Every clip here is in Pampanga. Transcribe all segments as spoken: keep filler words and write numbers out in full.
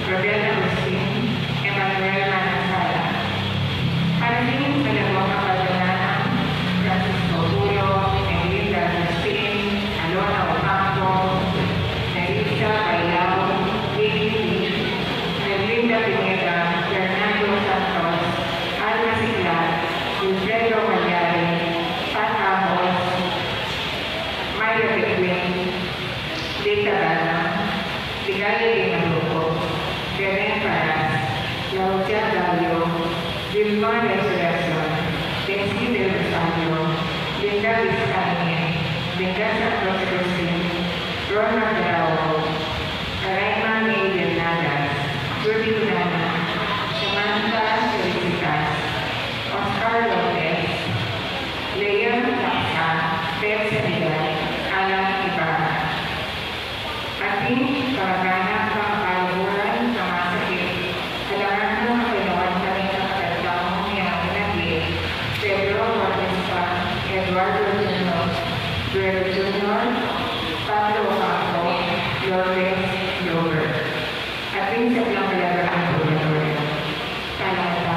Gabriel Agustin, Emmanuel Manasala. Para king Malagong Kapaldanan, Francisco Pulo, Erlinda Agustin, Alona Ocampo, Melissa Bailao, Vicky Lee, Erlinda Pineda, Fernando Santos, Alma Sigla, Wilfredo Cagliari, Pat Amos, Myra Pequin, Lita Bana, Ligaya Lima Lupo, Belen Paras, Lausia Dalio, Vilma Resurreccion, Betsy Del Rosario, Linda Vizcaine, Linda Santos Cruzin, Ron Madrao, Araima May Bernadas, Judy Lunana, Samantha Felicitas, Oscar Lopez, Leon Laksa, Beth Senegal, Alan Ibarra. Ating kamag-anak, kapaluran, kamasakit, alangan na kailangan kami ng kapatid mung miyang pinagli, Pedro Bautista, Eduardo Junior, Joel Junior, Pablo Ocampo, Lourdes Glover. Ating sablang kalagayan ng purgatorio. Salamat po.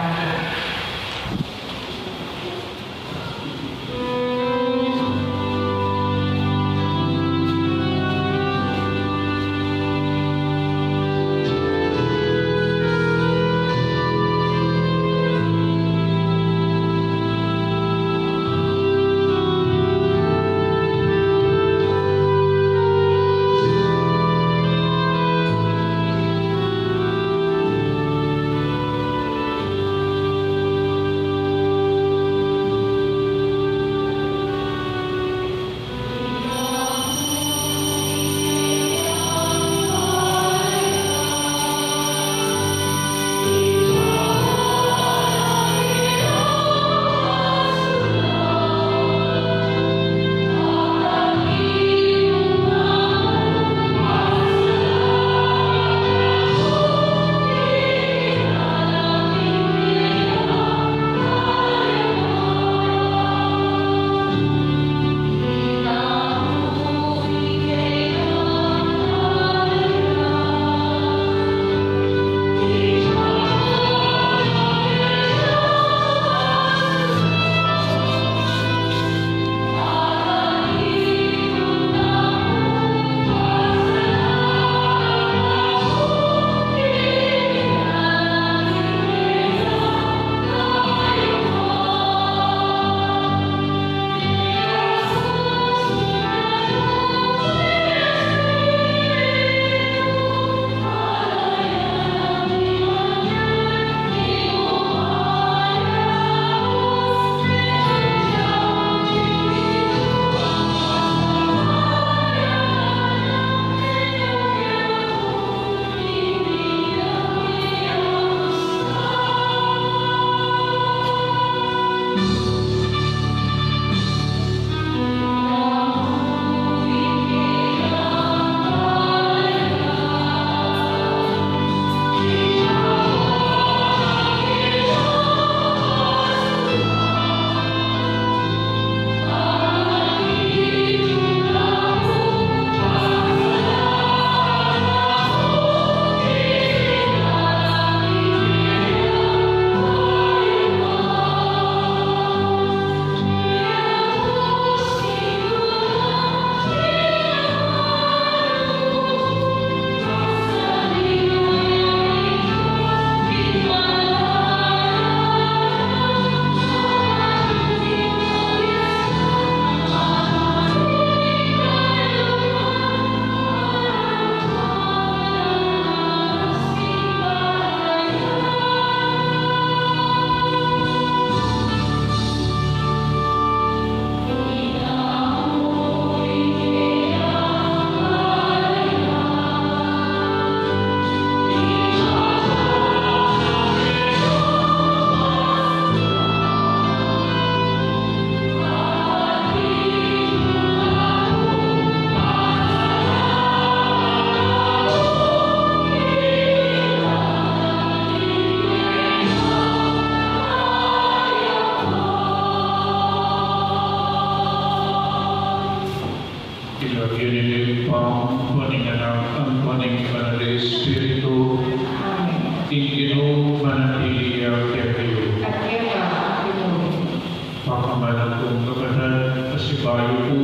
Ing Ginu manatili ya kekayu. At keka mu rin. Pakamalan kung kapatad, pasibayu ku,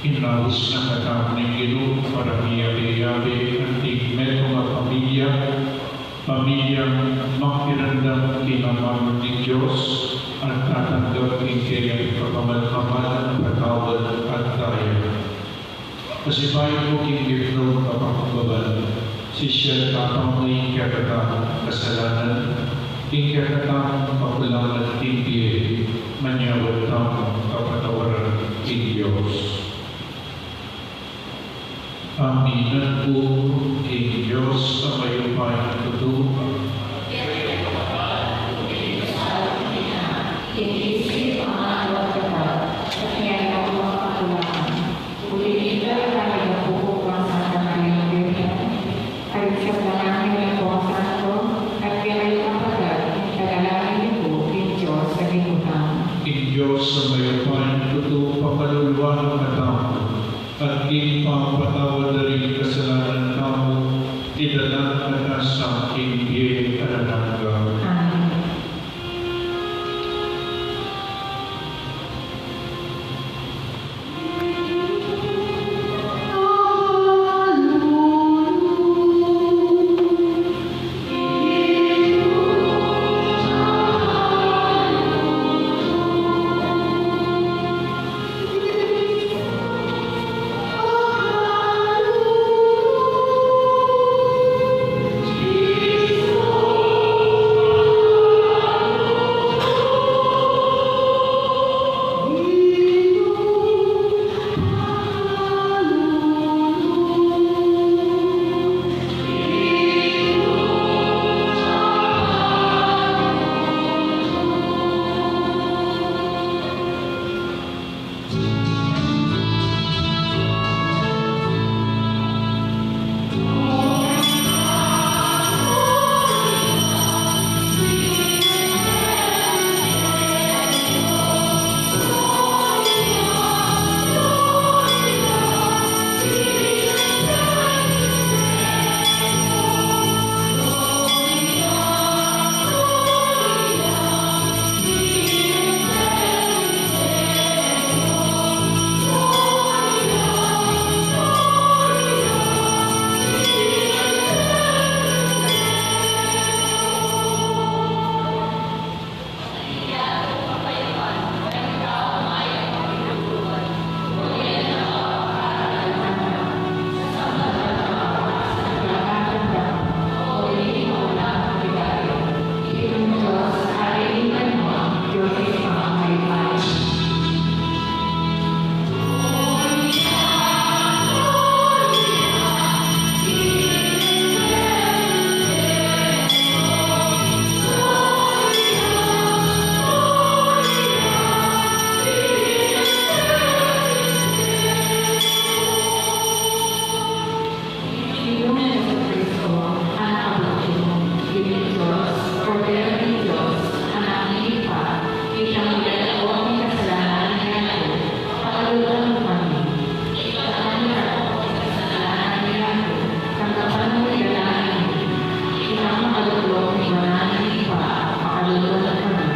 inaus na katamu ning Ginu para miyabe-yabe anting metung a pamilya, pamilyang makiramdam king amanu ning Dios at tatanggap king keyang kapamal-kamalan a patawad at daya. Pasibayu ku king mipnung a pakumbaban, sisian tamu ing kekatamung kasalanan, ing kekatamung kakulangan king bie, manyawad tamung kapatawaran ning Dios. Aminan ku ing Dios a mayupayang tutu. King isip, ama, lugud, at kaya na ang mga kakulangan. Uli nito, kami na po ang Santa Maria Birhen, at sa pangalan ng Espiritu Santo, at kaya kayo kapatid, ipanalangin niyo po king Diyos sa lipunan. Ing Diyos a mayupayang tutu, pakaluluan na katamu, at king pamapatawad da ring kasalanan tamu, idala na katamu king bie alang angga. Amen. Ginoong Jesucristo, Anak a Bugti mu, Ginu ning Dios, Kordero ning Dios, Anak ning Ibpa, itang migalaok king kasalanan ning yatu, pakaluluan mu kami. Ikit mu ing kasalanan ning yatu, tanggapan mu ing dalangin mi. Ikit mu ing makalulung ning Ibpa, pakaluluan mu kami.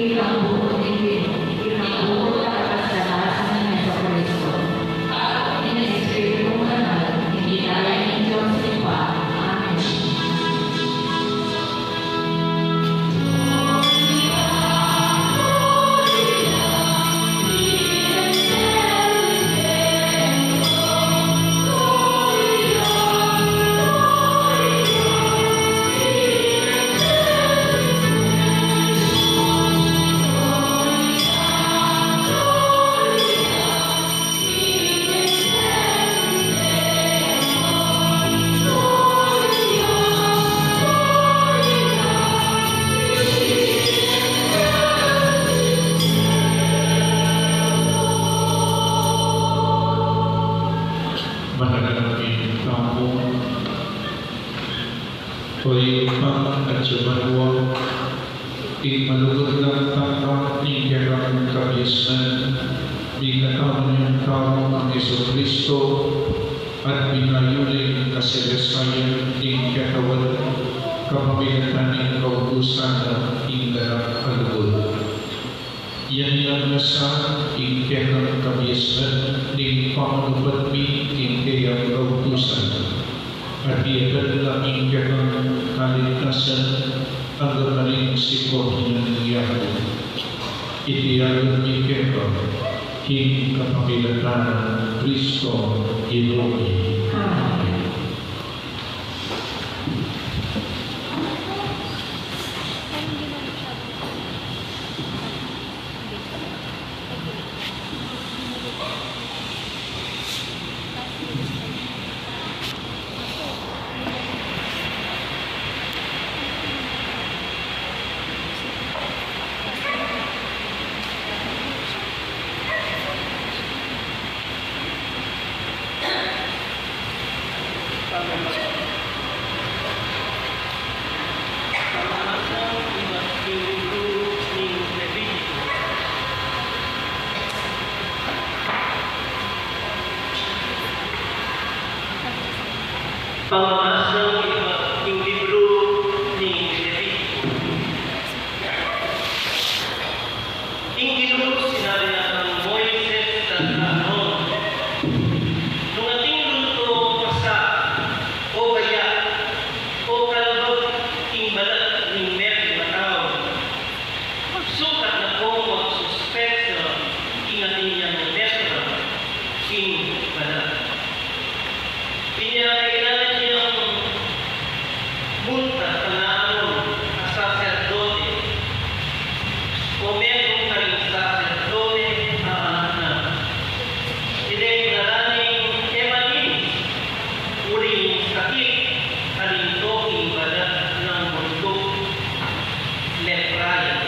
Ikang buot ning Ginu, ikang buot a kapasidad nang Jesucristo, ing Espiritu Santo, ing Dios Ibpa. Amen. O Ibpa, atiu ka banua, ing malugud nang tanda ning kekang kabiasnan, mikatamu yang tau nang Jesucristo, at binayu na ing kasebesayan ning katawan, kapamilatan ning kautusan na ing ganap a lugud. Iyan ing nasa ing kekang kabiasnan ning pamanupad mi king keyang kautusan, at iyatad na ing kekang kaligtasan anggang karing sipon ning yaku. Iti ayat mi keka king kapamilatan nang Kristo Ginu mi. Amen. Pamamasa king libru ning Levitico. Ing Ginu sinabi na kang Moises at Aaron, nung atin luto kasa o baya o kalbag ing balat ning metung a tau, sukat na pong magsuspetsa ing atin yang lepra king balat. Inya kailangan yang munta kang Aaron a saserdote, o metung karing saserdote a anak na. Iti ing ngaran ning e malinis uling sakit a linto king balat nang buntuk, lepra ya.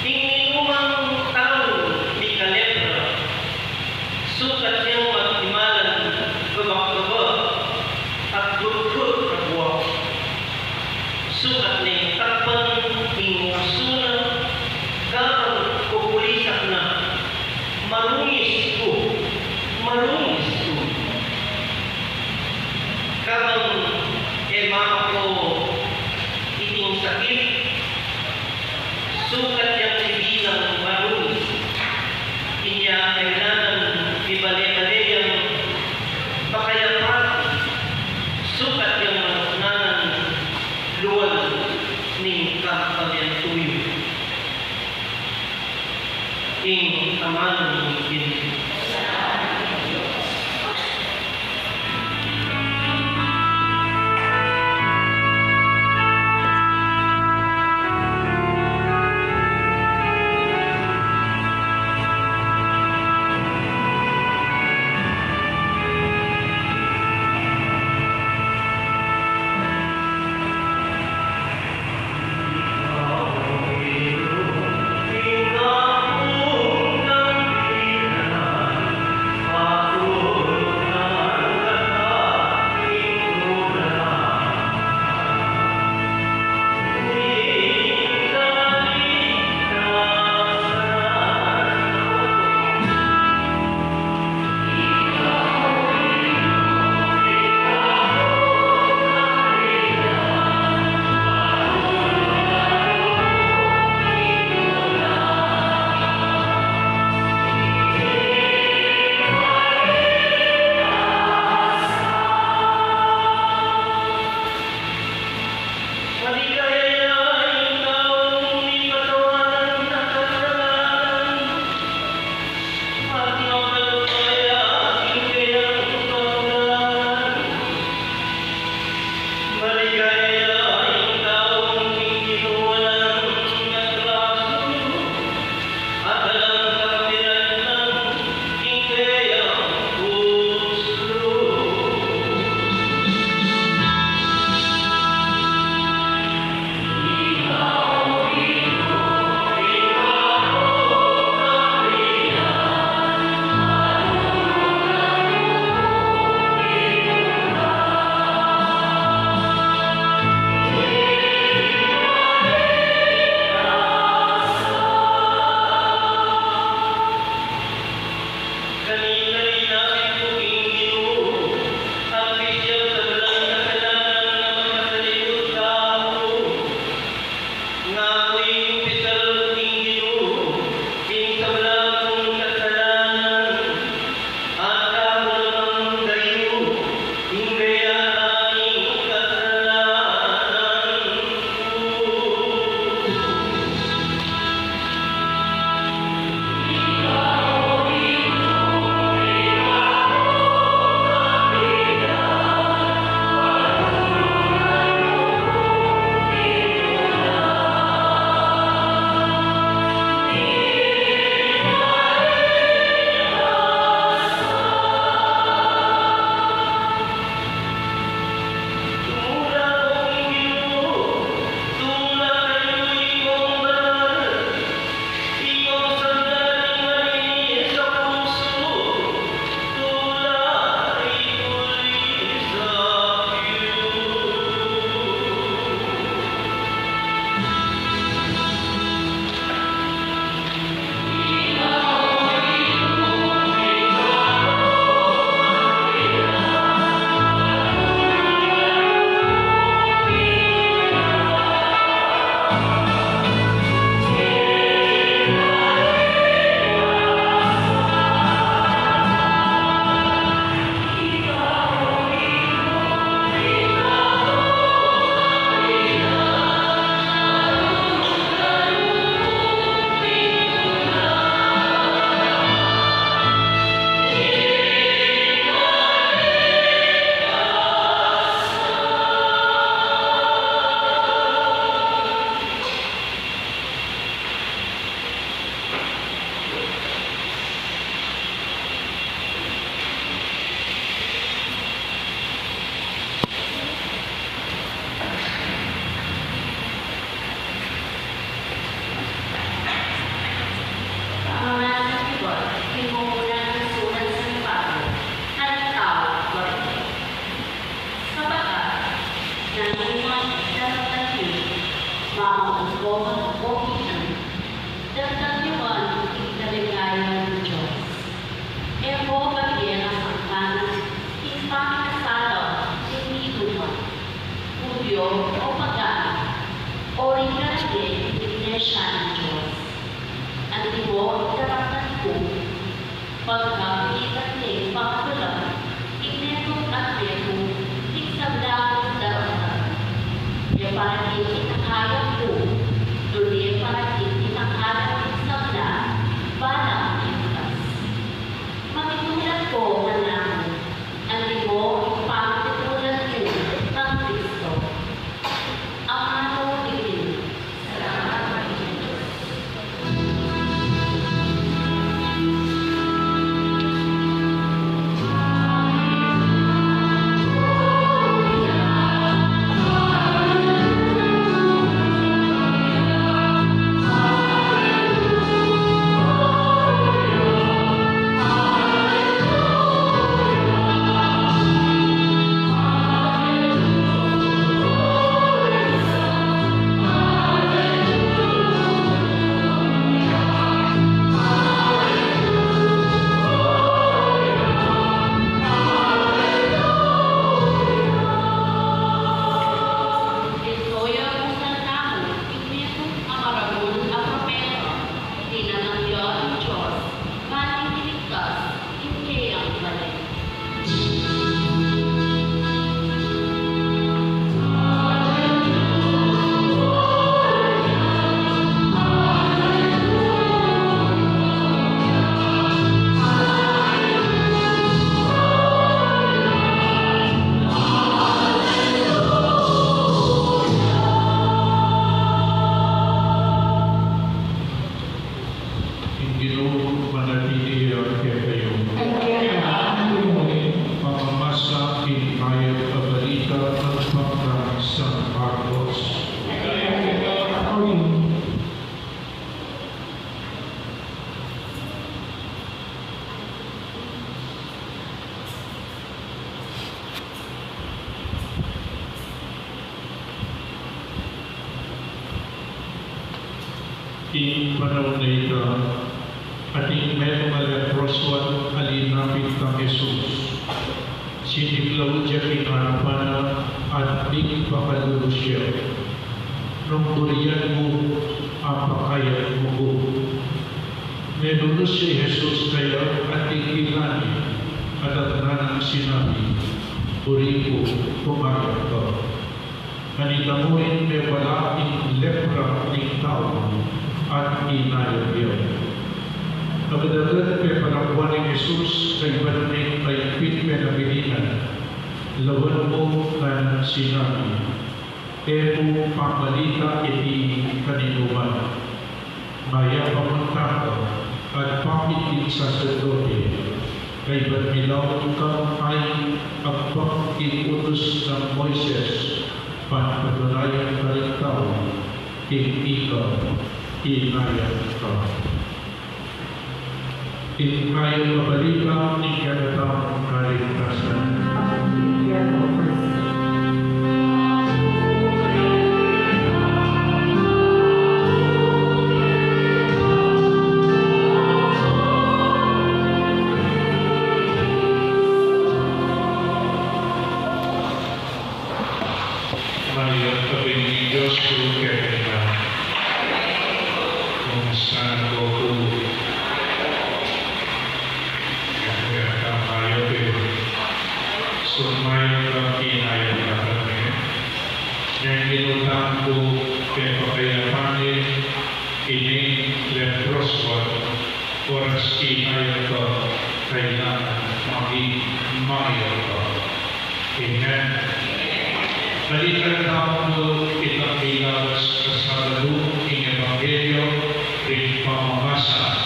Ing ninumang taung mikalepra, sukat yang magtimalan babak-babak at gutgut a buak. Sukat neng takpan ing usu na, kabang pupulisan na, "Marungis ku, marungis ku." Kabang e makapo iting sakit, sukat yang mibilang marungis. Inya kailangan mibale-bale yang pakayapatan, sukat yang manuknanan lual ning kampamentu yu. Ing amanu ning Ginu. Awi pital king Ginu ing sablang kasalanan, at kaku namang dayu ing kayang kasalanan ku. Pamamasang kibot king mumunang sulat San Pablo kang tau Korinto. Sapagkat nanu man ing daramdam yu, mamang angkon o binan, daramdam yu man ing kaligayan ning Dios. E ko babie sangkan ing pamikasala ning mituman, Judio o pagano, o ring kareng Iglesia ning Dios. Antimo ing daramdam ku, pagka pinitan deng pangatula ing metung at metung ing sablang daramdam. E para king ikakayap ku, nune para king ikakayap ning sabla, balang ilutas. Makitulan ko kanaku, antimo ing pakitulan ku kang Kristo. Amanu Divino. Salamat. Ing metung a maramun a propeta, dinatang ya ning Dios, pati iligtas ing keyang balen. Ing Ginu manatili ya kekayu. At kekayu naman. Pamamasa king mayap a balita agpang kang San Marcos. King panaun a ita, atin metung a leproso a linapit kang Jesus. Siniklaud ya king arapan na at migpakalulus ya. Nung burian mu, Inunus ya i Jesus kaya at dindinan ne, at atin nang sinabi, "Buri ku, kumayap ka." At ita mu rin mebalik ing lepra ning tau, at kinayap ya. Agad-agad pepalakwan neng Jesus kaybat ning maigpit penabilinan, lawan mu nang sinabi, "E ku pambalita iti kaninuman." Mayap a munta ka at papit king saserdote, kaybat milawan kang agpang king utus nang Moises, ban patunayan karing tau king ika kinayap ka. Ing mayap a balita ning kekatamung kaligtasan. Mayap a bendisyon pu kekayu ngan. Kumusta na kayu pu? Kaya ka mayap e. Sumayap ka, kinayap ka na. Neng inutang ku pepakayapan ne ining leproso, oras kinayap ka, kailangan maging mayap ka. Amen. Balikan tamu pu itang milawas a Sabadu ing Ebanghelyo ring pamamasa.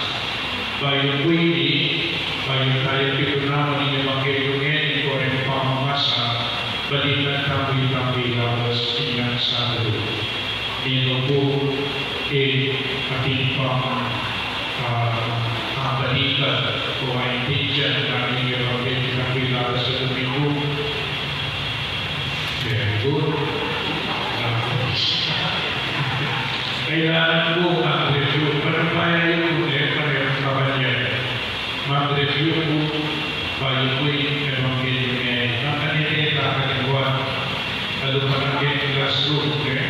Bayu pu ini, bayu tamu patutunawan ing Ebanghelyo ngeni pu ring pamamasa, balikan tamu itang milawas inyang Sabadu. Ninu pu ing atin pang, ah, kabalikan o aintindian ning Ebanghelyo ning kailangan sa Domingo? Very good. Kailangan pu mag-review. Panubayan yu pu, e, panubayan yu. Mag-review pu, bayu pu ing Ebanghelyo ngeni. Makanyan ne, kakalingwan. Kalupa na king classroom, e,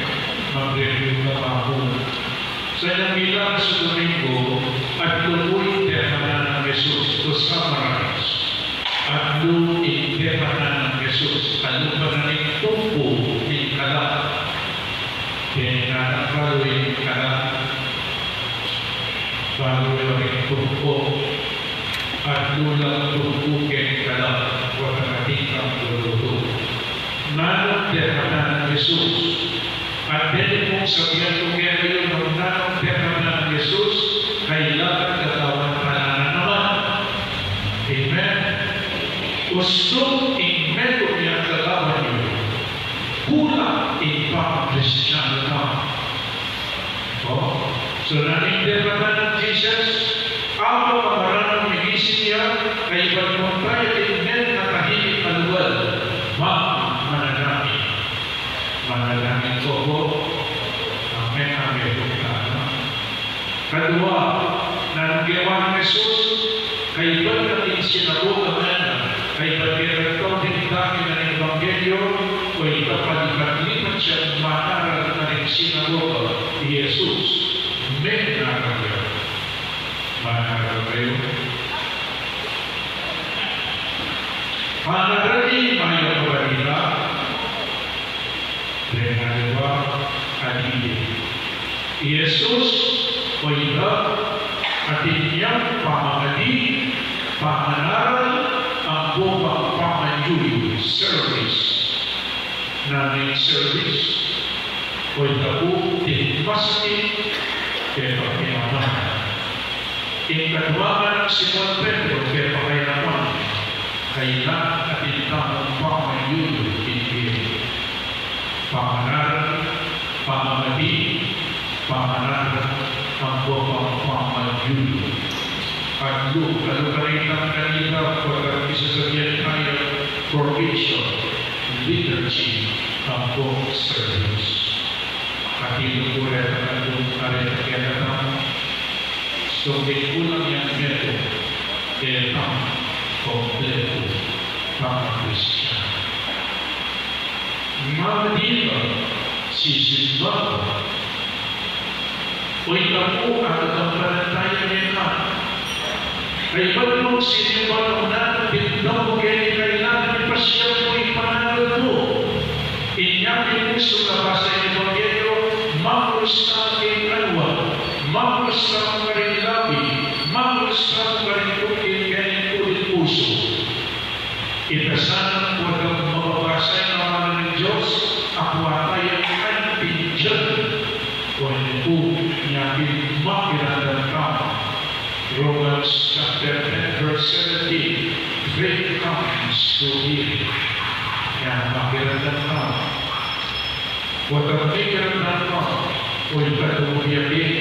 mag-review ka pa pu. Sa inyang milawas a Domingo, atlu pu ing demanan nang Jesus. To summarize, atlu ing demanan nang Jesus. Kalupa na ning tumpu ning kala. Keni nang balu ing kala, balu ing tumpu, atlu lang tumpu king kala, wa tang atin kang lulutu. Nanung demanan nang Jesus? At deni pung sabian ku kekayu, nung nanung demanan nang Jesus, kailangan gagawan ta na naman. Amen. Ustung ing metung yang gagawan yu, kulang ing pamangkristianu ta. O, so nanu ing demanan nang Jesus? Awa maranum ing isin ya, kaybat munta ya king menatahimik a lugal, manalangin. Manalangin ko pu. Amen, amen pu. Kadua, nanung gewa nang Jesus? Kaybat na king sinagoga, ngana, kaybat kekatau ding dake na ning ebanghelyo, o ita palipat-lipat yang manaral na ning sinagoga i Jesus, mengaral ya. Manaral kayu. Manaral ne ing mayap a balita. Deng aliwa, adili. I Jesus, o ita, atin yang pamangadi, pamanaral, ampo pang pamanyuyu, service. Nanu ing service? O ita pu, ing maski, kepakayanapan. Ing katwa nang Simon Pedro, kepakayanapan. Kailangan atin tamung pamanyuyu king bie. Pamanaral, pamangadi, pamanaral, ampo pang pamanyuyu. At lu, kalupa na itang kanita, pagka isasabian tamu, formation, liturgy, ampo service. At inu pu reta, at inu reta kaya na tamu? Sumikul yang metung, e tang kompletu pamangkristianu. Mangadi ka, sisimba ka. O ita pu, agad kang panantaya ne ka. Kaybat nung sinimba na mu na, dimdam mu keni, kailangan ipasiag mu ing panangad mu. Inya pin, nung kabasa ing ebanghelyo, mamulis tamu king aliwa, mamulis tamu karing labi, mamulis tamu karing tungkil, karing uling pusu. Ita sana, kuwang mababasa ing Wara ning Dios, akwa taya kaintindian. Kuwang pu, inya pin makiramdam tamu. Romans chapter ten, verse seventeen, "Faith comes through hearing." Inya, makiramdam tamu. Kuwang makiramdam tamu, o ing katubiakin.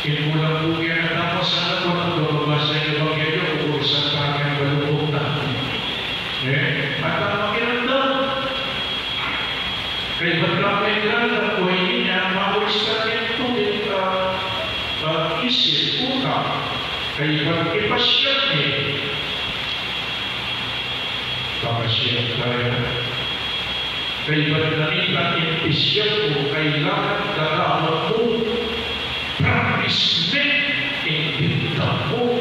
Ing kulang pu kaya tamu sana, kuwang mababasa ing ebanghelyo, kukurusan tamu ing balukut na. E, at ang makiramdam. Kaybat na makiramdam, o ini, inya mamulis tamu king, a, a, isip, utak. Kaybat ipasiag ne. Papasiag taya. Kaybat na nita ing pasiag mu, kailangan dalaman mu, practice ne ing dimdam mu,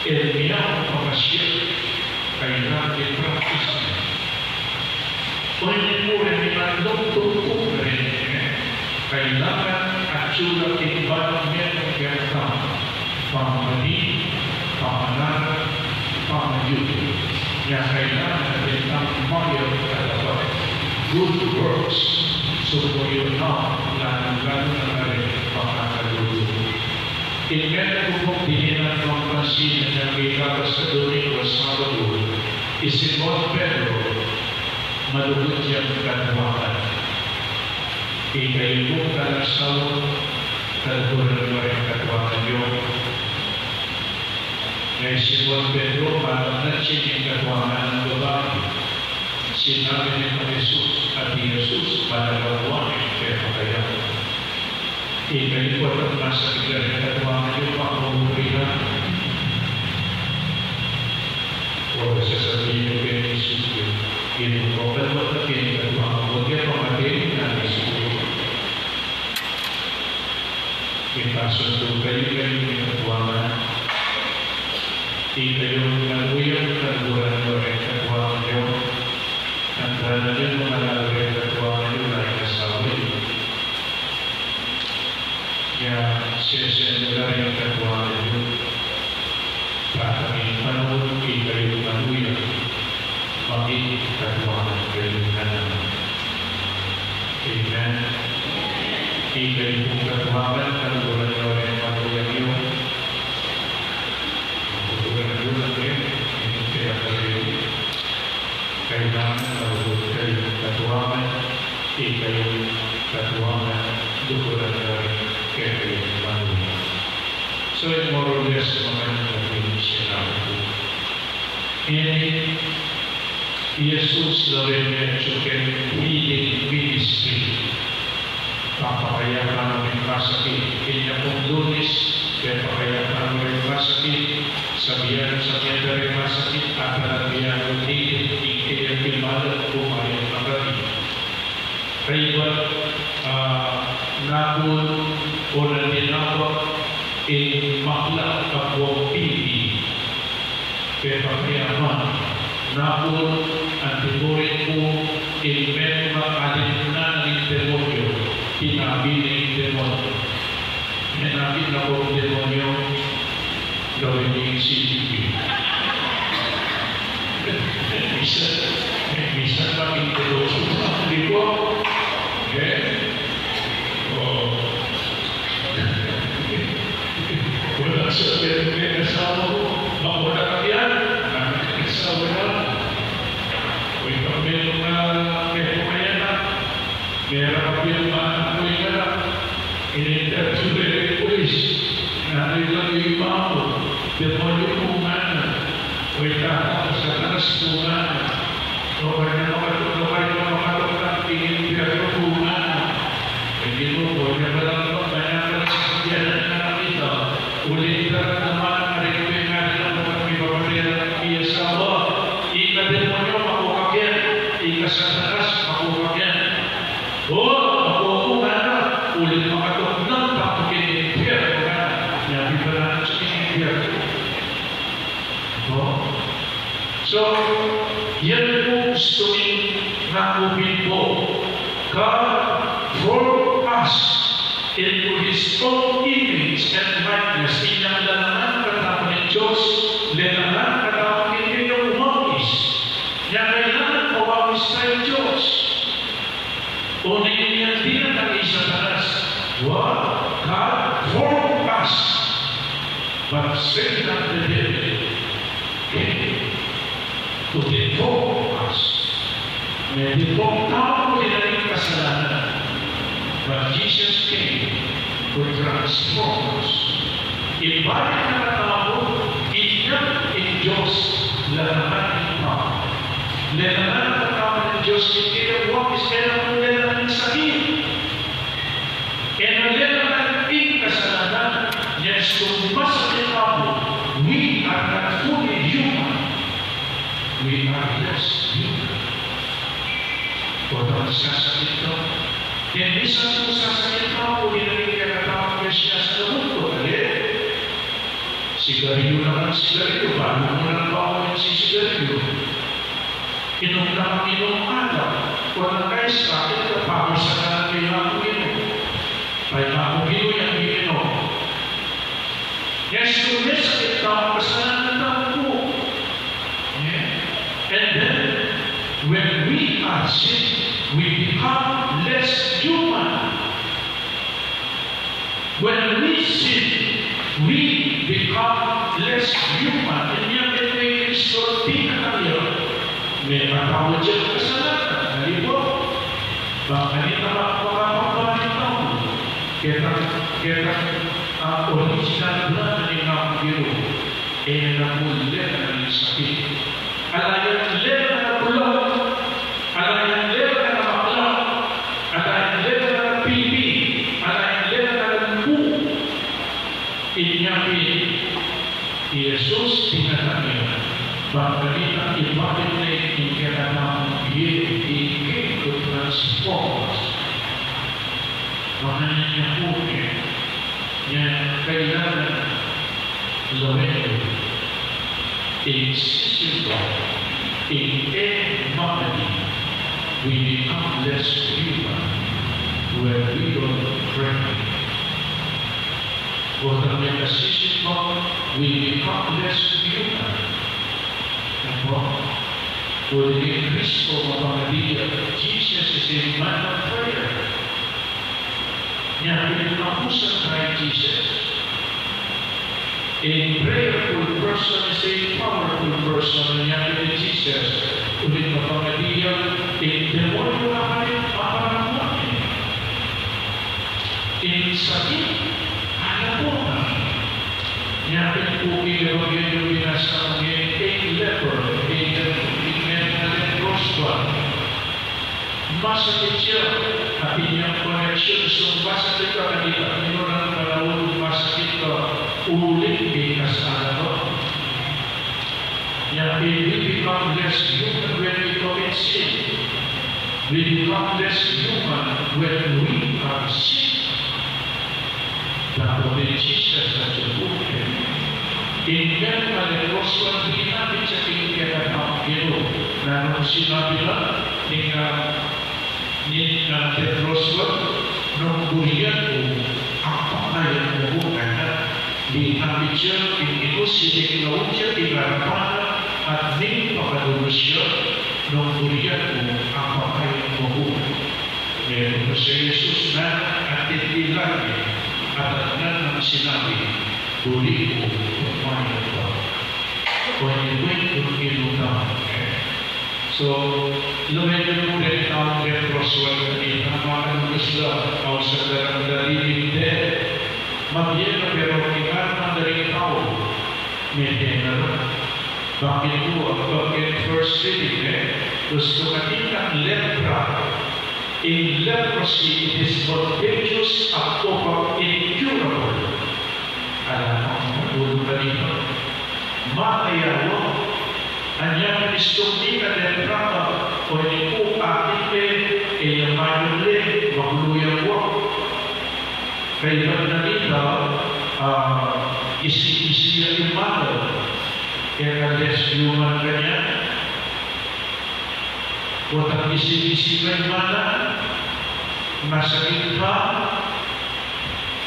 e mu papasiag, kailangan i-practice ne. Pwede mu rin iman lungtong pu rin, e. Kailangan atyu la king banung metung kekatamu, pamamani, pamanarap, pamanyutu. Inya kailangan atin tang mayap a dapat, good works, sumuyu na, lalu-lalu na karing pakakalulu. Ing metung ku pung dinan pampansin inyang ikabus a Domingo, Sabado, i Simon Pedro, malugud yang katuangan. Ikayu pung talaksaw, kaluguran yu ring katuangan yu. Nung i Simon Pedro, manatili king katuangan nang babai. Sinabi na kang Jesus, at i Jesus, manatili kang pepakayap. Ikayu pu, at masakit karing katuangan yu, pakaurian. O, sasabian yu keni, Ginu, o, kalbat na keni katuangan mu, e pamating na, Ginu. Mikasundu kayu, kayu ing katuangan. Ikayu ing manuya, kaluguran yu ring katuangan yu. Antala yu, mangaral ring katuangan yu, laing asawa yu. Inya sesen yu la ring katuangan yu. Datang ing panaun, ikayu ing manuya, maging katuangan kayu ngana. Amen. Ikayu pung katuangan, kaluguran yu ring manuya yu. Kaluguran yu la rin, ing kaya kayu. Kailangan malugud kayung katuangan, ikayu ing katuangan, luguran da rin kekayung manuya. So, more or less, makanyan na rin sinabi ku. Ini, i Jesus lawen ne atyu keng healing ministry. Papakayap na mu ring masakit. Inya pung Lunes, pepakayap na mu ring masakit. Sabyan, sabyan da ring masakit, at sabyan mu rin, ing kaya kimalat, kumayap na kami. Kaybat, ah, nakun, o na dinabak, ing makla, kapuang pipi. Pepakayapan, nakun, antimurin ku, ing metung a alim na ning demonyo, tinabi ne ing demonyo. Menakit na pung demonyo, gawin ing C C T V. Misan, misan pa ing demonyo, di ba? E? O. Wala sa pwede may kasama mo. Baka wala ka yan. Kasama na. O ikaw, meron na, meron ka yan, ah. Meron ka yan, ah, o ikaw na. Ini-interview ka rin, pulis. Nanay lang yung imamu. Demonyo po nga na. O ikaw, sa taas po nga na. Nobody na makatok, nobody na makatok ng tingin, pero po nga. Hindi po po, niya palang po, kanya pala sa sakyanan na nakita. Ulit na naman, aring po yung nga rin ang mga pagpipapatera ng iya asawa. Ika demonyo, makuha ka yan. Ika Satanas, makuha ka yan. O, makuha ko nga na. Ulit makatok ng tapukin ng impyerno nga. Niya, di ba na sa impyerno? Yan pu gustu ning ngana pu. God formed us into His own image and likeness. Inyang lalangan katamu ning Dios, lalangan katamu ning kayang umangis. Inyang kailangan umangis tamu king Dios. Oneng yang dinatang i Satanas, what? God formed us, but Satan the devil came to deform us. May deform tamu pu ning kasalanan, but Jesus came to transform us. Ibalik na katamu, inyang ing Dios lalangan ing tau. Lalangan katamu ning Dios, ing kayang umangis, kayang lalangan ing sakit. E na lalangan ing kasalanan, inyang sumasakit tamu, we are not fully human. We are less human. Potang sasakit ka. Kaya minsan pu sasakit ka pu, di na rin kaya katapang kaya siya sa loob ko, ali? Sigarilyo na kang sigarilyo, balu mu nang balu ing sisigarilyo. Inum na kang inum alak, o nang kaya sakit ka, balu sa kanan kaya aku inum. Kaya aku inum yang inum. Yes, so yes, sakit tamu, kasalanan tamu pu. Yeah? And then, when we are sick, we become less human. When we sin, we become less human. Inya kaya may Kristo, di na tamu. May matawad yang kasalanan. Halimbawa, bang kanita makapagpalit tamu. Keta, keta, ah, original plan na ning Ginu. E na pu lalangan ing sakit. Ala yang lalangan a bulok. Ala yang lalangan a bakla. Ala yang lalangan a pipi. Ala yang lalangan a limbu. Inya pin i Jesus dinatang ya, bang kanita ibalik na ing kekatang bie, ing kekatang transform. Makanyan ya pu, e, ya kailangan lawen yu. Ing sisimba, ing e mamadi, we become less human when we don't pray. Potang mekasisimba, we become less human. Apo? Pwede kay Kristo mapamadian, Jesus is a man of prayer. Nya pin ing kapusan kay Jesus. A prayerful person is a powerful person. Nya pin i Jesus, uling mapamadian, ing demonyu a kaya maparamdam. Ing sakit, ala pu na. Nya pin pu king Ebanghelyo binasa mu, ing leper, ing leper, ing leper, leprosua. Masakit ya, atin yang koneksyon, so masakit ya kanita, ninu nang panaun masakit ya, uling king kasalanan. Nya pin, we become less human when we commit sin. We become less human when we are sick. Dapot i Jesus atyu pu keni. Ing leprosua, binapit ya king kekatang Ginu, nanu ing sinabi na, ning, ah, ning, ah, leprosua, nung burian ku, apakay mu ku, ngana. Binapit ya king Ginu, siniknaun ya king arapan na, at ning pakadulus ya, nung burian ku, apakay mu ku. Metung na si Jesus na, at titilan ya, at atin nang sinabi, "Buri ku, umayap ka." Kaya pu ing Ginu tamu, e. So, lawen yu pu deng taung leprosua, kanita, makadulus la, ausan da rang daliling dead. Mabie na, pero ing arang deng tau, mete na la. Bakit pu? Bakit first reading, e? Gustu kanitang lepra, in leprosy, it is contagious, apo pa incurable. Ala pang ulu kanita. Makayawa, anya mistung di ka lepra ka, o ini pu atin le, e ya mayun le, magulu yang wa. Kaya kanita, ah, isi, isi ya imagal. Kaya ka less human ka nya, Potang isi-isi kaybat na, masakit ka,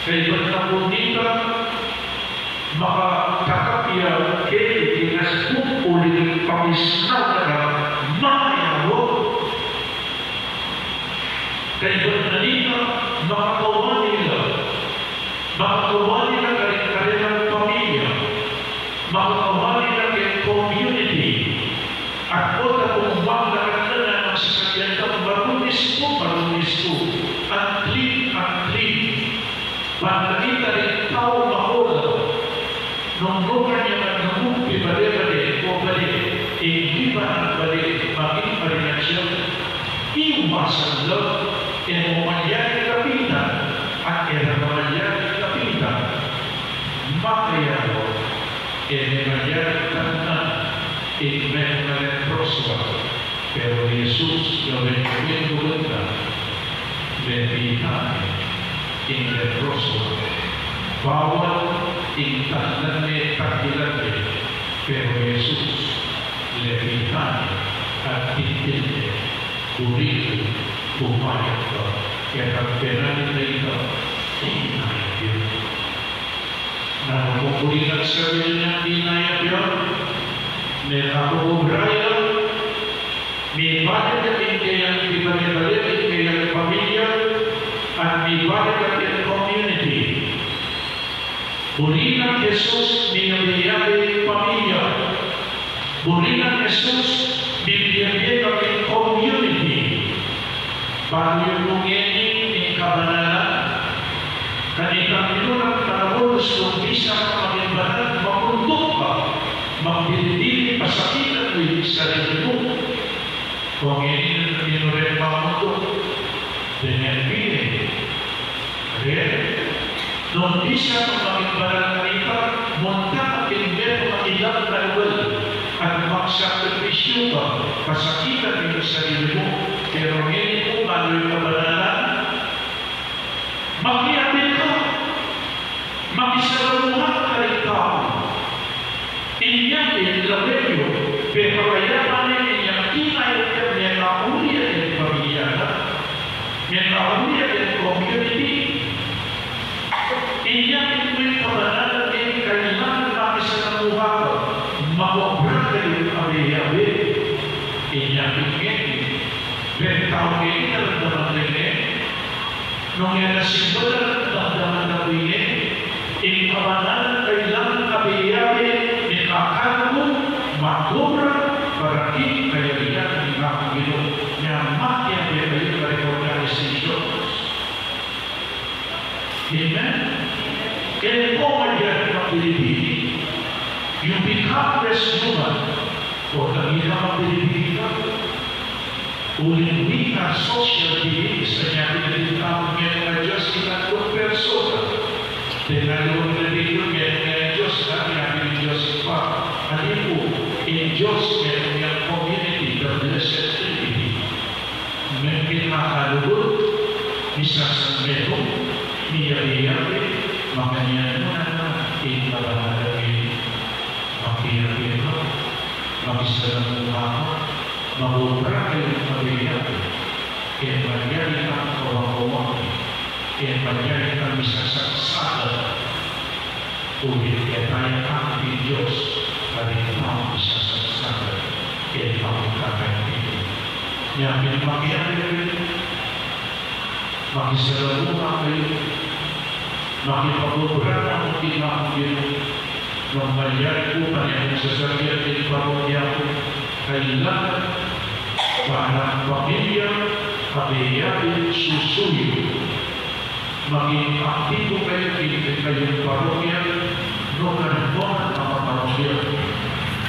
kaybat na pu nita, makatakap ya keti king asbung uling pamisnaw na ka, mayawa. Kaybat na nita, makakawani la, makakawani la karing karelang pamilya, makakawani la king community. At o ta kung maglakat na nang sasakyan kang marunis pu, marunis pu, unclean, unclean. Ban kanita ring tau makola, nung nukarin ya man nung pibale-bale o bale, e di ba nang bale maging marinat ya? Iwasan la, e mu malyari kapitan, at e ra malyari kapitan. Makayawa, e mu malyari tangnan ing metung a leproso. Pero Jesus, gawin-gawin mu la, lepitan ne ing leproso. Bawal ing tangnan ne, tanggilan ne. Pero Jesus, lepitan ne at tintil ne, buri ku, bumayat ka. Kaya pag penalita ita, inayap ya. Nanu pu ing sabyan nang inayap ya? Mekakubra ya, mibalik ya king keyang pibale-bale, king keyang pamilya, at mibalik ya king community. Buri nang Jesus miyabe-yabe ing pamilya. Buri nang Jesus miyabe-yabe ing community. Balu yu pu ngeni ing kabanalan, kanitang minunan panaun, nung bisa kang maging banal, mamuntuk ka, magdili-dili, pasakitan mu ing sarili mu. Kung ngeni, nanu ring mamuntuk? Dengan bie. Aden, nung bisa kang maging banal kanita, munta ka king metung a ilang na lugal at magsakripisyu ka, pasakitan mu ing sarili mu. Pero ngeni pu, balu yu kabanalan, makiapin ka, makisalamuha ka karing tau. Inya pin lawen yu, pepakayapan ne inyang tinayap ya, mekauli ya king pamilya na, mekauli ya king community. Inya pin pu ing kabanalan, e kailangan makisalamuha ka, mag-obra kayung abe-abe. Inya pin ngeni, deng tau ngeni, daramdaman da ne, nung e na simba, daramdaman da pu ne, ing kabanalan kailangan abe-abe, mikakalup, mag-obra para king kayarian ning Ginu. Nya, makiabe kayu karing organizations. Amen? Kaya pu, malyari kang bili-bili. You become less human. O, tanggi ka, magbili-bili ka. Uling we are social beings, kaya pin ing tau, metung a Dios, ika at persona. Deng aliwang relihiyon, metung a Dios, kaya pin ing Dios Ibpa. Aliwa, ing Dios, metung yang community, the blessed Trinity. Mekakalup, misasanmetung, miyabe-yabe, makanyan mu na ing kabanalan. Makiapin ka, makisalamuha ka, mag-obra kayung abe-abe, e malyari kang kawang-kawang, e malyari kang misasaksakan, uling keta ya kang Dios, karing taung misasaksakan, e taung kakaintindi. Nya pin makiapin kayu, makisalamuha kayu, makipag-obra kayu king Ginu. Nung malyari pu, kanyan kung sasabyan king parokya ku, kailangan para pamilya, abe-abe, susuyu. Maging aktibu kayu king kekayung parokya, nung karin mo man makaparokya.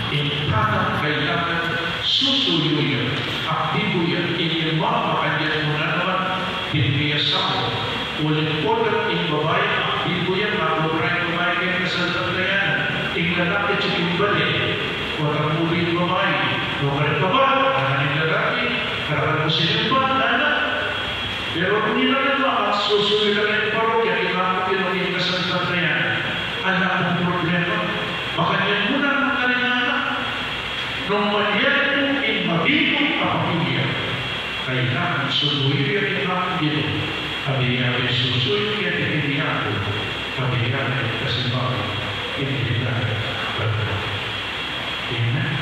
Ing tatang kailangan susuyu ya, aktibu ya, ing ima makanyan mu na naman, king asawa. Uling potang ing babai, aktibu ya, mag-obra ing babai king kasalpantayanan. Ing lalaki, atiu king bale, potang muli ing babai. Nung karin babai, ngana ning lalaki, karapat mu sinimba, ngana. Pero nung ing lalaki, susuyu la king parokya, king kasalpantayanan. Ala pung problema. Makanyan mu na, makanyan na. Nung malyari pu ing mabinu a pamilya, Kailangan susuyu ya ing Ginu, kabang ya susuyu ya ing Ginu, kabang ya kasibayu ing Ginu. Amen.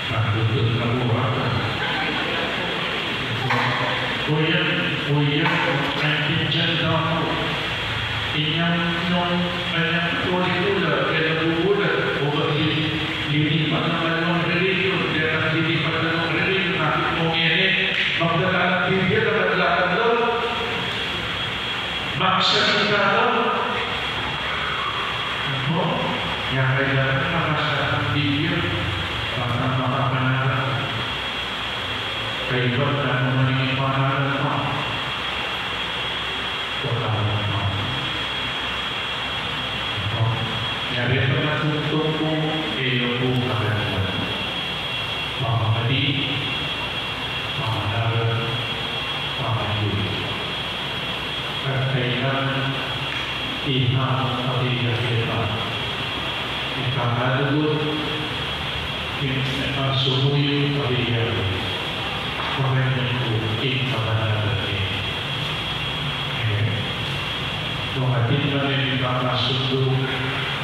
Nakutut na ku ata. Kuya, kuya, naintindian da ku. Inyang nung kanyang katuli ku la, kaya nagugula, o ba di, lilipat na man nung religion, kaya naglilipat na nung religion, kapit mu ngeni, magdala ng Biblia, magdala ng Magsalita daw. Apo, ya kailangan mabasa ng Biblia para makapanalangin. Kaibat na naman yung pangalan mo. Patawad mo. Apo, yari pa na tuntun ko, e yu ku kagandalan. Pamamadi, pamanaran, pamanyuli. At kailangan ihamang pamilya kita. Ikakalugut, ipasubuyu pamilya. Pamanyuli, ikabanalan. Amen. Nung atin na rin ikakasundu,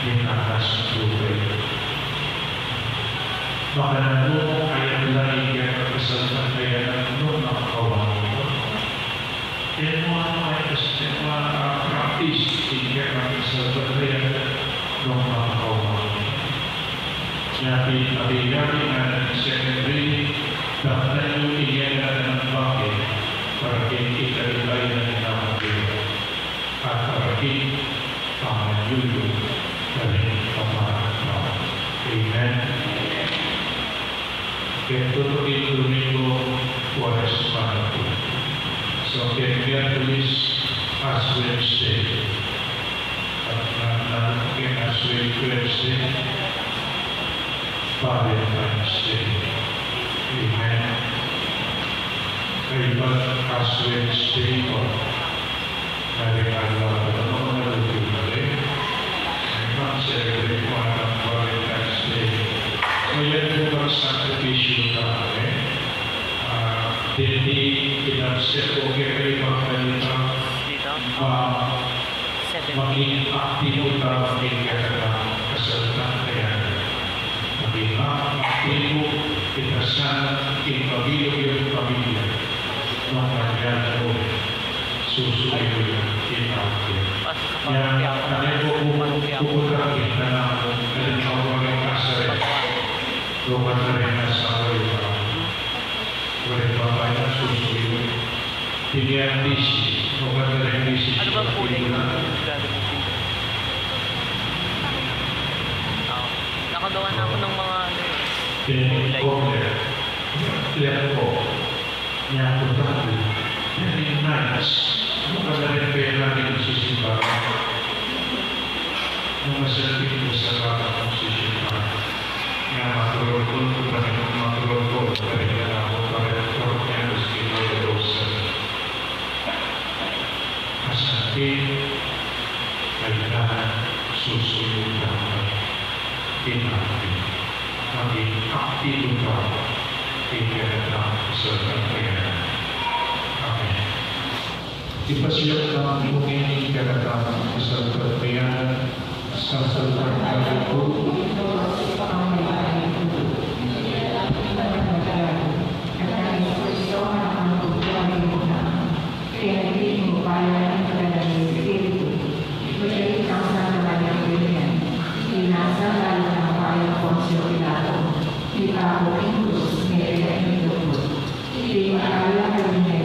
ikakasundu kayu. Makananu, ayat la ing kekang kasalpantayanan nung makakawa. Kaya mo ano, ay, kasi kaya mo, ah, practice ing kekang kasalpantayanan nung makakawa. Kaya pin-, pin-, pin-, second reading, daptan yu ing kekang kasalpantayanan para king ikariba na ning Dios. At para king pamanyuli na ning kaparanan. Amen. Kaya tutukin Domingo, Kuaresma na pu. So, kaya Miyerkules, Ash Wednesday. At na, na, kaya Ash Wednesday, Valentine's Day. Amen. Kaya Ash Wednesday po. Maring araw po, mga malupi pa rin. Mag-celebrate po ng Valentine's Day. So, yan po, magsakripisyo tayo. Ah, deti, kinapsep ko kaya kayo magkalita. Dito? Ah, Seven. Maging aktibo tayo king kekatang kasalpantayanan. Maging aktibo kita sa king pamilya, pamilya. Nung mangyari mo, susuyo kita. Pasok sa parokya. Yan, ano po, pupunta kita na, halimbawa, king kasal. Lumat na rin na sa kayo. Wala pa ba yan? Susuyo. Hindi yan busy. O ba na rin busy? Ano bang kulay ng gagamitin ko? Oo. Nakagawa na ako ng mga ano yun. Kulay. Yan po. Yan po tayo. Yan yung nice. Ano ba na rin pera rin sa simbahan? Nung masabi ko sa bata kong si Shilpa, nga maturol ko, maturol ko, maturol ko, maturol ko, maturol ko, maturol ko, maturol ko, maturol ko, maturol ko, maturol ko, kailangan susuyu tamu. Tinapin. Maging aktibo tamu. Ing kekatang kasalpantayanan. Amen. Ipasiag tamu pu ngeni ing kekatang kasalpantayanan, sasalpantaya ku. Kaya ing upaya ning Banal a Espiritu, miyayari kang Santa Maria Virgen, inasal lalam ning upaya nang Poncio Pilato, ipako king krus, mete king lubud. King makayap a bie,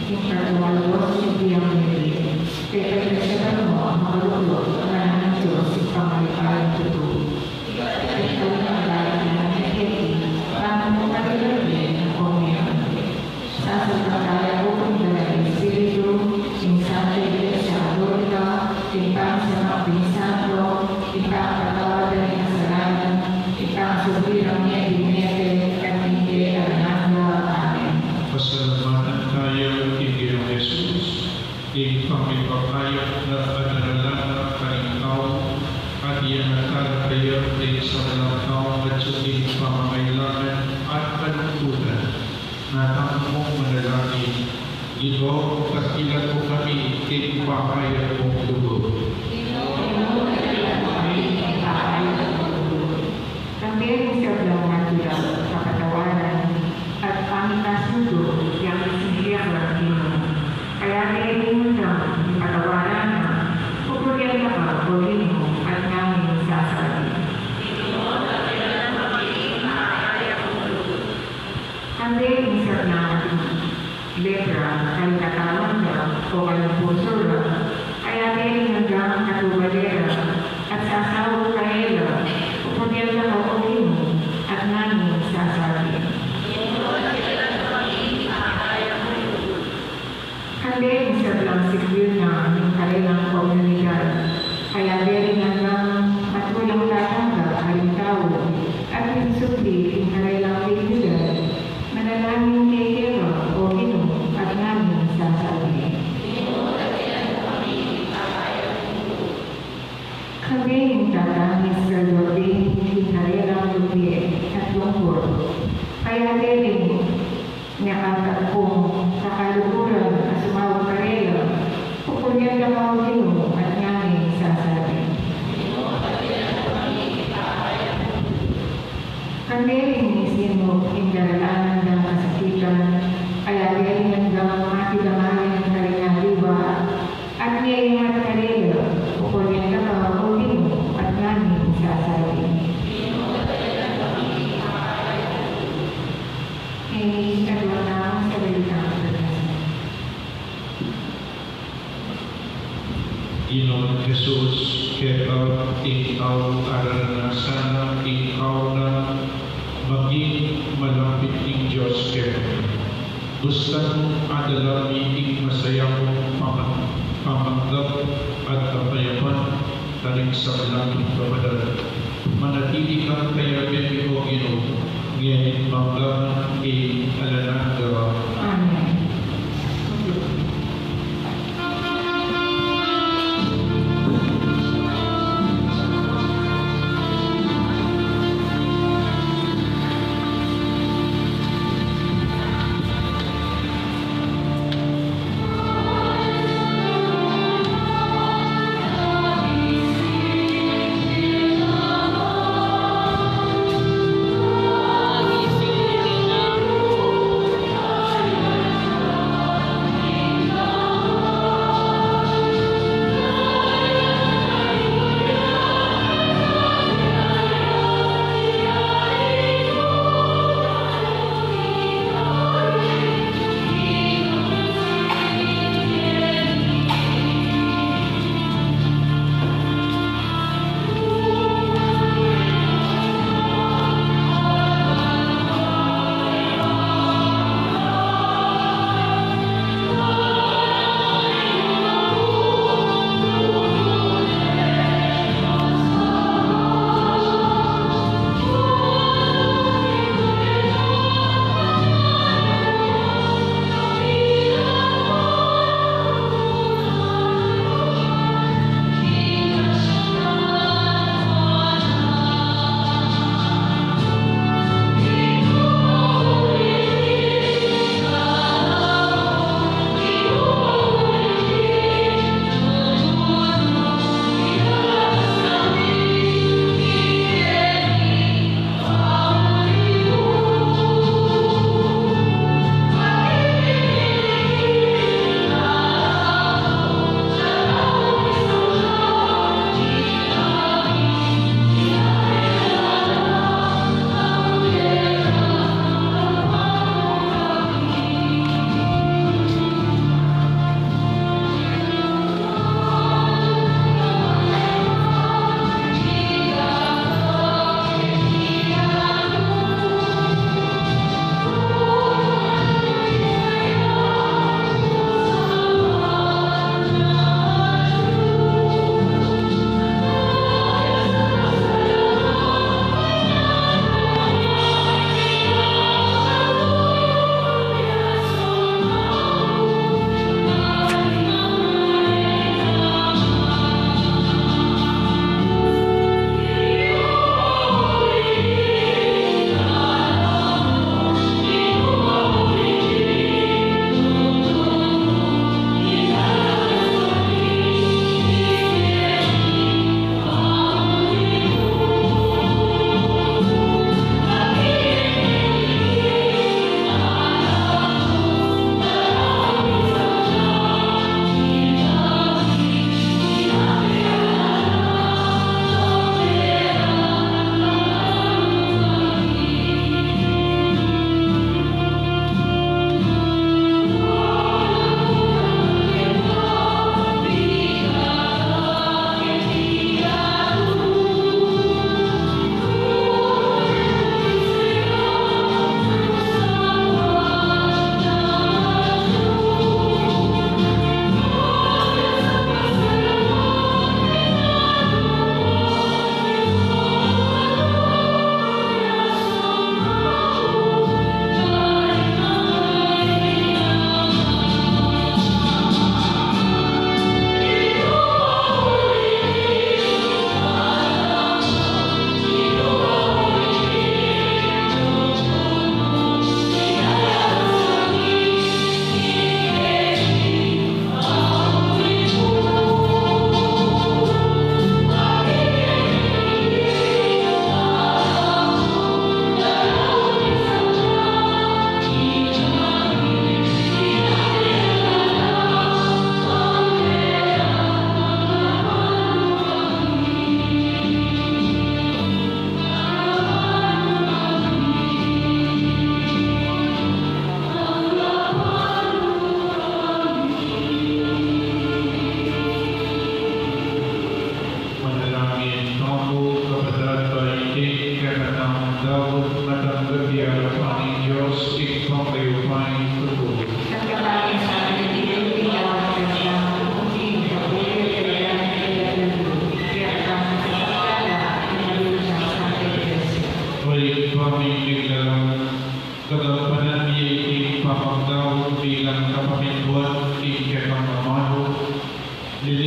king katlualuan ning biang mete, pepagkasyalan mu a makalukluk ing Anak ning Dios, ing Pangalipayang tutu. Ipatawad mu ing mete keti, bang mu paliwatan ing komunyon. Sasalpantaya ku king Banal a Espiritu, king Santa Iglesia Katolika, king pamisamak ding santo, king pamapatawad da ring kasalanan, king pamasubi rang mie king mete, at king bie alang angga. Amen. Pasalamatan tamu king Ginu Jesus, ing pamipakayap na at daralan na karing tau, Iangat tala kaya ding sablang taung atiu king pangangailangan at kalungkutan. Natamu mung manalangin, Ginu, kapilan mu kami king pamayap mung lugud. Kambe ning sablang matula, kapatawaran, at pamikasudu, yang sinilya ka, Ginu. Kaya ding undang, ipatawaran na, pupurian da ka, o Ginu, at nganang sasabi. Kambe ning sablang matula, lepra, karing katawan da, o karing pusu da, kaya ding undang katubale da, at sasaut karela, pupurian da ka, o Ginu, at nganang sasabi. Kambe ning sablang siklir na ning karelang komunidad, kaya ding undang matulang tatang da karing tau, at minsubli king karelang dignidad, manalangin keka, o Ginu, at nganang sasabi. Kambe ning tatang Iskariote, king karelang lubie at lungkut, kaya ding mekatagpung kakaluguran a sumaut karela, pupurian da ka, o Ginu, at nganang sasabi. Kambe ning misinu king daralanan dang kasakitan, kaya ding undang makidamayan karing aliwa, at ngening at karela, pupurian da ka, o Ginu, at nganang sasabi. Ini ing kaduang taung sa balitang kabanalan. Ginung Jesus, keka ing tau a naranasan na ing kauna maging malapit ning Dios keka. Bustan mung adala mi ing masaya mung pama-, pamanggap at kapayapan karing sablang pamanan. Manatili kang kayabe mi, o Ginu, ngeni at mangga man king alang angga. Amen.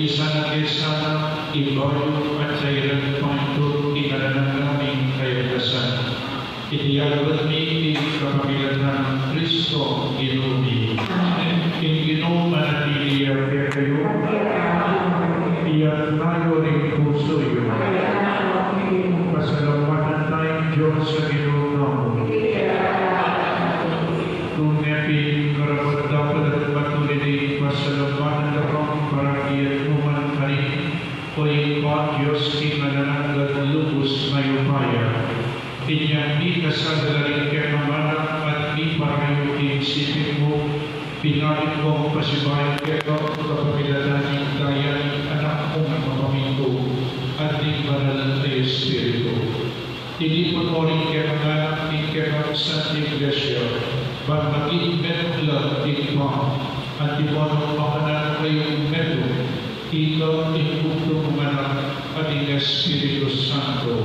Sana ke sana ibayu at sairan pangintut ing ngana naming kayagdasan. Iti aduan mi king kapamilatan nang Kristo Ginu mi. Ing Ginu manatili ya kekayu. Iyatas yu ring pusu yu. Pasalamatan taya ing Dios a Ginu tamu. Tune pin karapat-dapat at matulid ing pasalamatan da kang parati at nu man karin, o Ibpa, Dios king alang angga at lubus mayupaya. Inyang mikasala la ring kekang anak at miparayu king siping mu, pinalit mung pasibayu keka kapamilatan ning daya ning Anak mung mapamintu at ning Banal a Espiritu. Tinipun mu ring kekang anak ing kekang Santa Iglesia, ban maging metung la king pan, antimo nung makanan kayung metung, ika ing bugtung mung Anak at ing Espiritu Santo.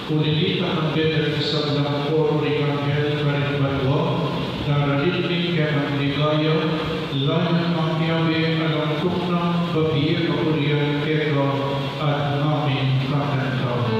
Uli nita, kambe na ring sablang koro ring anghel karing banua, daralit ing kekang ligaya, layun makiabe alang tuknang babie kapurian keka at ngaming kakantahan.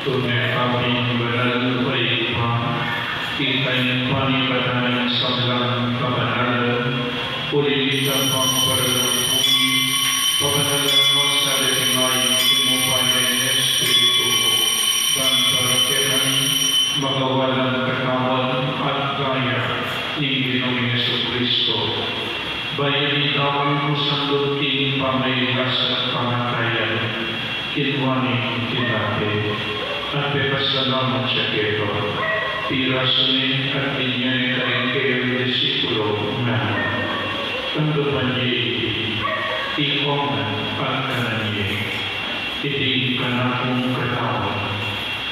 Tune ka pin banal, O Ibpa, ika ing panibatan ning sablang kabanalan, uli nita pang paralangkung, pabanalan mu sa deti ngan king upaya ning Espiritu mu, ban para kekami magawa lang katawan at daya ning Ginu ming Jesucristo. Bayu mi daun mu sandut king pamagkasakit at kamatayan, kinua ne ing tinape, at pepasalamat ya keka, pirasu ne at binie ne karing kayang disipulus, ngana: Tanggapan ye iti, ikong ngan at kanan ye. Iti ing kanakung katawan,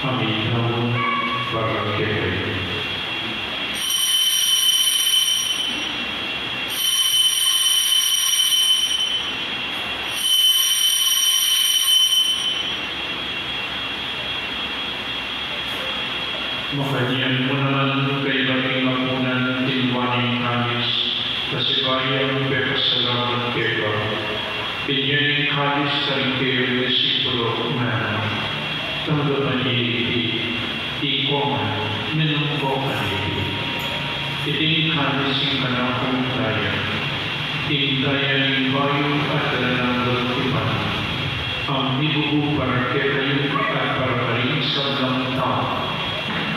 a midaun para kekayu. Makanyan mu naman kaybat ning apunan, kinua ne ing kalis, pasibayu yang pepasalamat keka, binie ne ing kalis karing kayang disipulus, ngana: Tanggapan ye iti, ikong ngan, minum ko kaniti. Iti ing kalis ning kanakung daya, ing daya ning bayu at alang anggang tipan, a mibubu para kekayu at para karing sablang tau,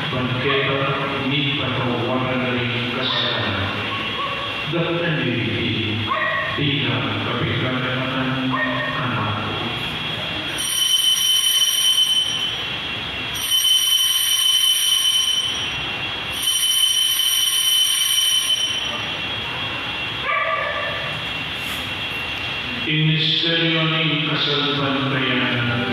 ban keta mipatawaran la ring kasalanan. Daptan yu iti bilang kapiganatan kanaku. Ing misteryu ning kasalpantayanan.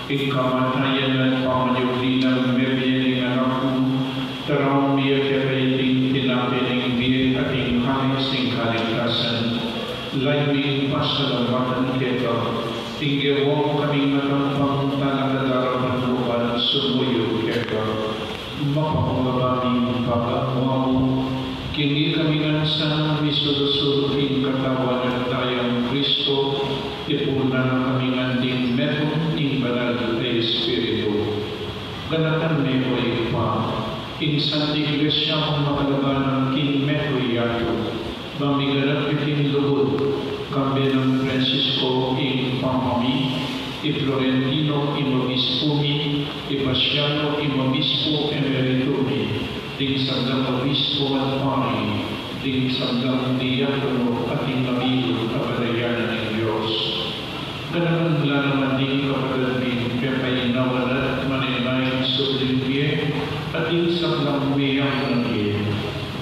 Ing kamatayan at pamanyubli nang mebie ning Anak mu, taraung mi keka iting tinape ning bie at ing kalis ning kaligtasan. Lalu ming pasalamatan keka, ing gewa mu kaming matampang talakad arapan mu ban sumuyu keka. Mapagpakumbaba mu, king ikami ngan sanang misulu-sulu king katawan at dayang Kristo, tipunan na kami ngan ding metung ning Banal a Espiritu. Ganatan me, o Ibpa, ing Santa Iglesia mung makalaganang king metung yatu, bang miganap ya king lugud, kambe nang Francisco ing Papa mi, i Florentino ing Obispu mi, i Paciano ing Obispu Emeritu mi, ding sablang obispu at pari, ding sablang diakono at ding abilu a balayan ning Dios. Ganakan la naman ding kapatad ming pepainawa na at manenayang subling bie, at ding sablang meyang bie.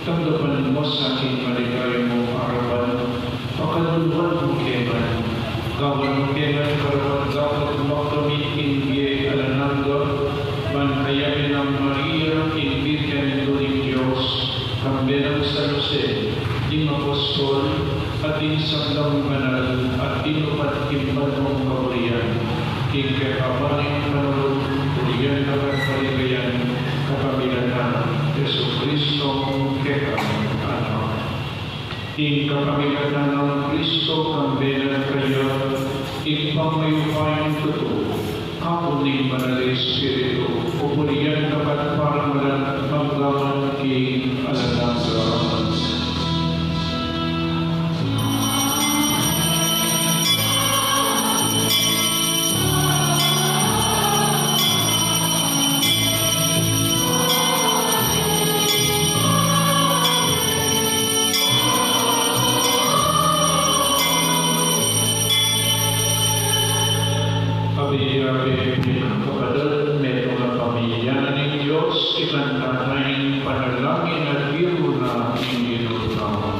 Tanggapan mu sa king maligaya mung arapan, pakaluluan mu kami, gawan mu kami karapat-dapat magkamit king bie alang angga, ban kayabe nang Maria, ing Birhen Indu ning Dios, kambe nang San Jose, ding apostol, at ding sablang banal a tinupad king banal mung kaburian, king kekaban ning panaun, burian na at paligayan, kapamilatan nang Jesucristo, kekang Anak. King kapamilatan nang Kristo, kambe na at kaya, ing pangayupayan tutu, kapun ning Banal a Espiritu, pupurian na at parapalan, manggaman king alang angga. Abe, abe, kapatad, metung a pamilya ning Dios, ikanta tayang panalangin at biru na ning Ginu tamu.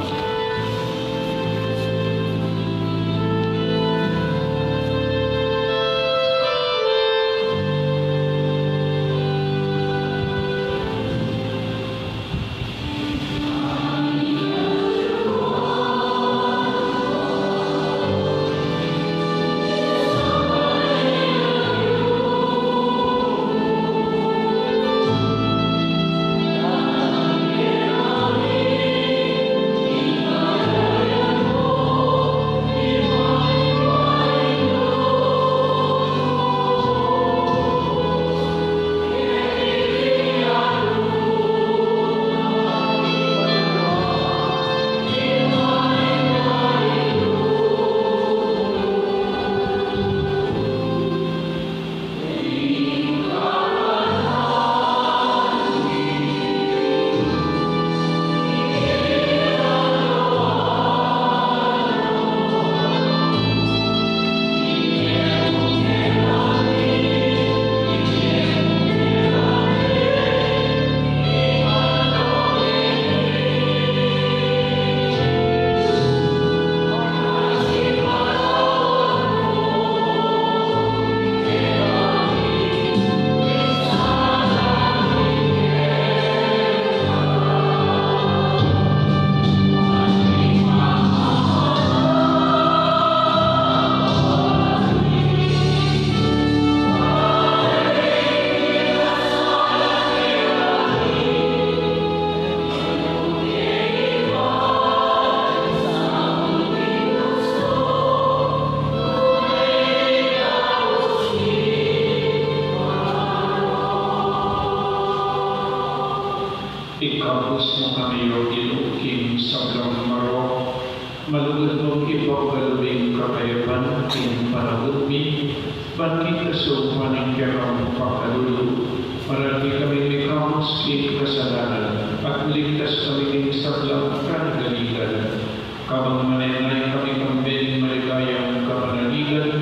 Ikabus mu kami, O Ginu, king sablang marok, malugud mung ipagkalub ing kakayapan king panaun mi, ban king kasaupan ning kekang pakalulu, parati kaming mikabus king kasalanan, at ligtas kami king sablang kaligaligan. Kabang manenaya kami kambe ning maligayang kapanaligan,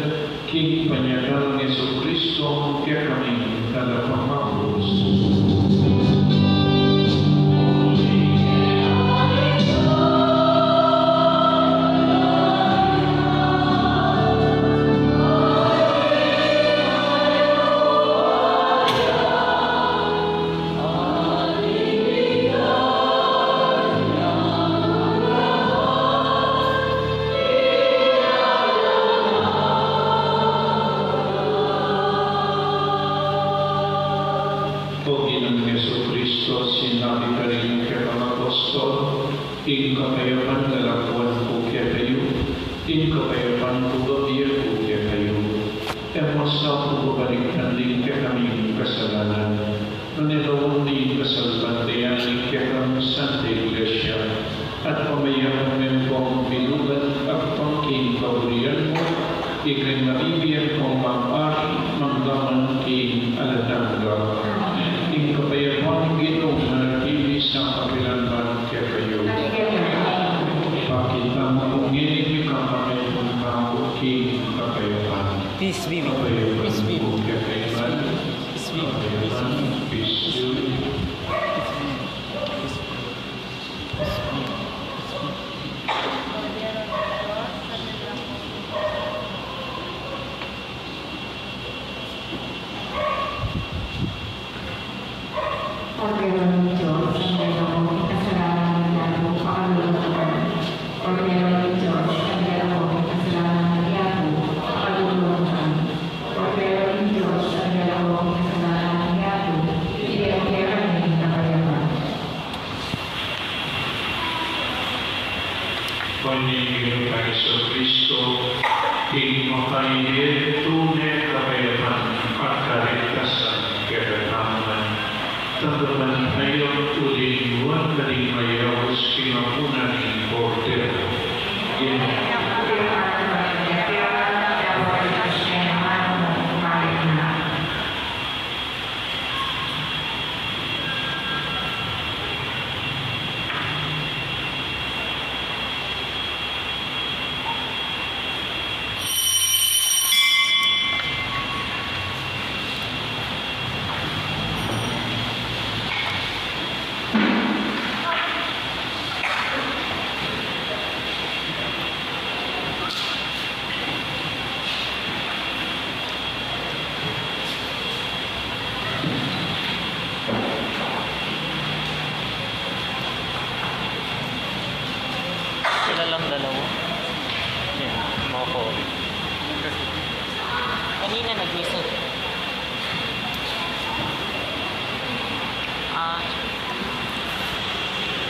king panyatang nang Jesucristo, kekaming Talapangabus. Ing kapayapan lalakwan ku kekayu, ing kapayapan ku babie ku kekayu. E mu sa pu babalikdan ding kekaming kasalanan, nune lawan ne ing kasalpantayanan ning kekaming Santa Iglesia, at pamayapan me pong bilugan agpang king kaburian mu, ikang mabibie kung mapari, mangga man king alang angga. Ing kapayapan ning Ginu manatili sa kapilan man kekayu. Pakit tamu ngeni ing kamay tamu king kapayapan. Peace be with you. Kapayapan ku kekayu. Peace be with you. Peace be with you. Kapayapan, peace be with you. Kordero ning Dios, ang nagawang kasalanan ning yatu, pakalulung mu kami. Kordero ning Dios, ang nagawang kasalanan ning yatu, pakalulung mu kami. Kordero ning Dios, ang nagawang kasalanan ning yatu, ibie mu kekami ing kapayapan. Ing Ginu tang Jesucristo, ing makaibie tune kapayapan at kaligtasan kekatamu ngan, tanggapan na ya uling nuan na ding mayaus king apunan ning Kordero. Amen. Sila lang dalawa. Yan, mga ko. Kanina nag-misa. Ah.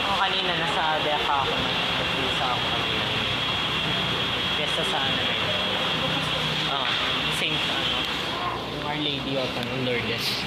O, kanina nasa Abeja ako. Nag-misa ako kanina. Piyesta sa ano na yun. Ah, Saint ano. Our Lady of ano, Lourdes.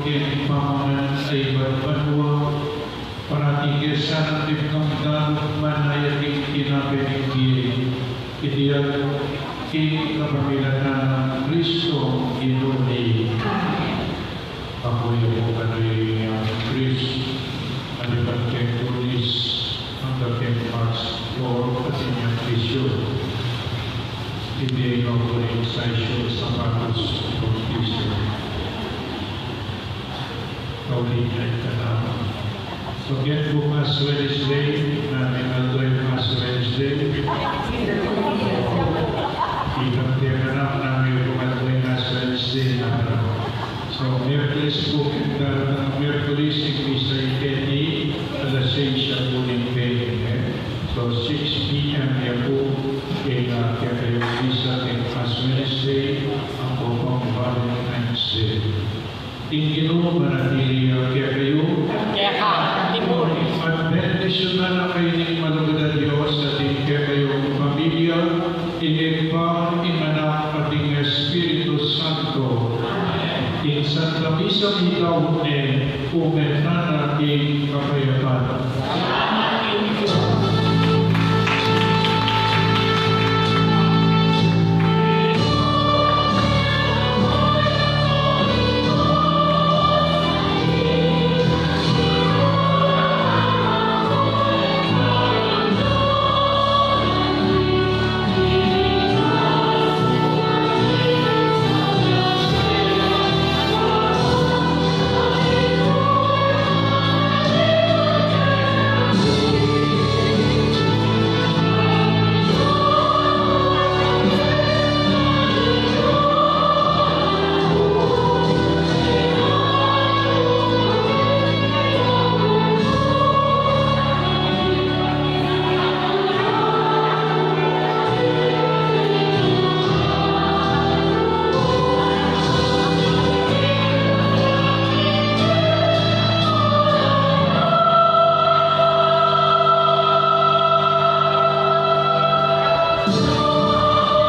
king pamangan a ibat banua, parati ke sanang ding kamdanan manaya king tinape ning bie, iti at king kapamilatan nang Kristong Ginu mi. Apuya pu kanu ing Kristu, alibat king lunis, angga king March four, at inyang bisyu. Ibie no pu ring sais a sapatos, ing bisyu. Kauli na ita na. So, keng Ash Wednesday, na ning aldo ing Ash Wednesday. Ibat pu kanaku na ning aldo ing Ash Wednesday na. So, Miyerkules pu, king daratang Miyerkules, ing misa i keti, alas seis ya pu ning pene. So, six P M ya pu, ing, ah, kekayung misa king Ash Wednesday, anggo pang Valentine's Day. Ing Ginu manatili ya kekayu. Keka naman. At bendisyunan na kayu ning malugud a Dios, at ing kekayung pamilya, ing Ibpa, ing Anak, at ing Espiritu Santo. Ing Santa Misa mitaud ne, ume tana ing kapayapan.